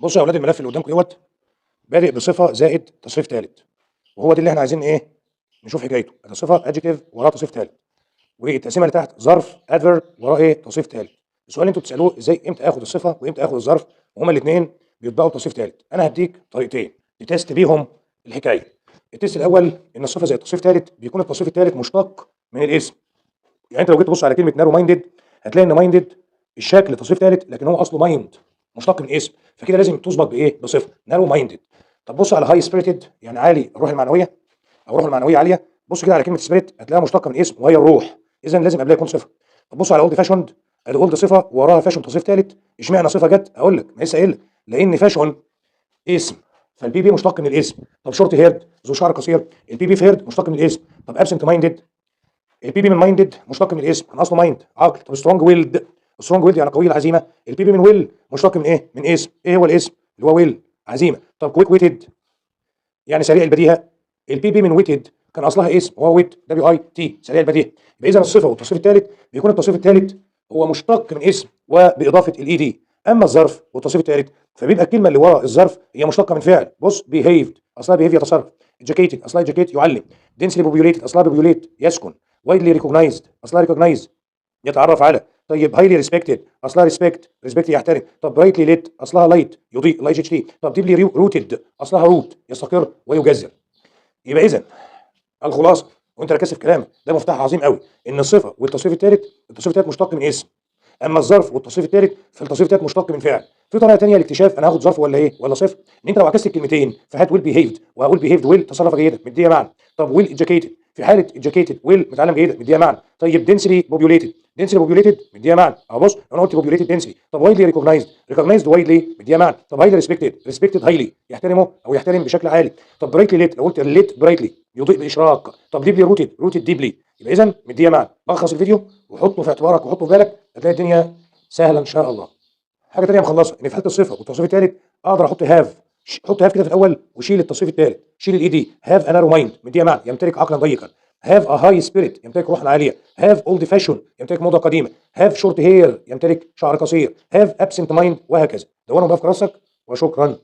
بصوا يا اولاد، الملف اللي قدامكم دوت بادئ بصفة زائد تصريف ثالث، وهو ده اللي احنا عايزين ايه؟ نشوف حكايته. ده صفة adjective وراه تصريف ثالث، والتقسيمه اللي تحت ظرف adverb وراه ايه؟ تصريف ثالث. السؤال اللي انتوا بتسالوه ازاي امتى اخد الصفة وامتى اخد الظرف وهما الاثنين بيتبعوا تصريف ثالث؟ انا هديك طريقتين ت test بيهم الحكايه. ال test الاول ان الصفة زائد تصريف ثالث بيكون التصريف الثالث مشتق من الاسم. يعني انت لو جيت تبص على كلمة narrow minded هتلاقي ان minded الشكل تصريف ثالث، لكن هو اصله mind مشتق من اسم، فكده لازم تسبق بايه؟ بصفة narrow minded. طب بص على high spirited، يعني عالي الروح المعنوية او الروح المعنوية عاليه. بص كده على كلمة spirit هتلاقيها مشتقة من اسم وهي الروح، اذا لازم قبلها يكون صفه. طب بص على old fashioned، ادي old صفة وراها fashion تصريف ثالث. اشمعنى صفة جت؟ اقول لك، ما لسه قايل لك، لان fashion اسم فال pp مشتق من الاسم. طب short haired، ذو شعر قصير، ال pp في haired مشتق من الاسم. طب absent minded، ال pp من minded مشتق من الاسم، كان اصله mind عقل. طب strong willed، strong willed يعني قوي العزيمه، ال pp من will مشتق من ايه؟ من اسم. ايه هو الاسم؟ اللي هو will عزيمه. طب quick witted يعني سريع البديهه، ال pp من witted كان اصلها اسم وهو wit w i t سريع البديهه. يبقى اذا الصفة والتصريف الثالث بيكون التصريف الثالث هو مشتق من اسم وباضافه ال ed. اما الظرف والتصريف الثالث فبيبقى الكلمة اللي ورا الظرف هي مشتقة من فعل. بص، behaved اصلها behave يتصرف، educated اصلها educate يعلم، densely populated اصلها populate يسكن، widely recognized اصلها recognize يتعرف على. طيب highly respected اصلها respect، respect يحترم. طب brightly lit اصلها light يضيء ال i g h t. طب deeply rooted اصلها root يستقر ويجذر. يبقى اذا الخلاصه، وانت ركزت في كلامي ده مفتاح عظيم قوي، ان الصفة والتصريف الثالث، التصريف الثالث مشتق من اسم، اما الظرف والتصريف الثالث فالتصريف الثالث مشتق من فعل. في طريقه ثانية لاكتشاف انا هاخد ظرف ولا ايه ولا صفه، ان انت لو عكست الكلمتين فهات well behaved وهقول behaved well تصرف جيدا، مديه معنى. طب well educated، في حاله educated well متعلم جيدا، مديها معنى. طيب densely populated، densely populated مديها معنى. اهو بص، انا قلت populated densely. طب widely recognized، recognized widely مديها معنى. طب highly respected، respected highly يحترمه او يحترم بشكل عالي. طب brightly lit، لو قلت lit brightly يضيء باشراق. طب deeply rooted، rooted deeply، يبقى اذا مديها معنى. لخص الفيديو وحطه في اعتبارك وحطه في بالك، هتلاقي الدنيا سهلة ان شاء الله. حاجة ثانية مخلصه، ان في حاله الصفة والتصريف الثالث اقدر احط have. حط have كده في الاول وشيل التصريف الثالث، شيل ال ed. have a narrow mind مديها معنى يمتلك عقلا ضيقا. have a high spirit يمتلك روحا عاليه. have old fashion يمتلك موضة قديمه. have short hair يمتلك شعر قصير. have absent mind، وهكذا. دونهم بقى في كراسك وشكرا.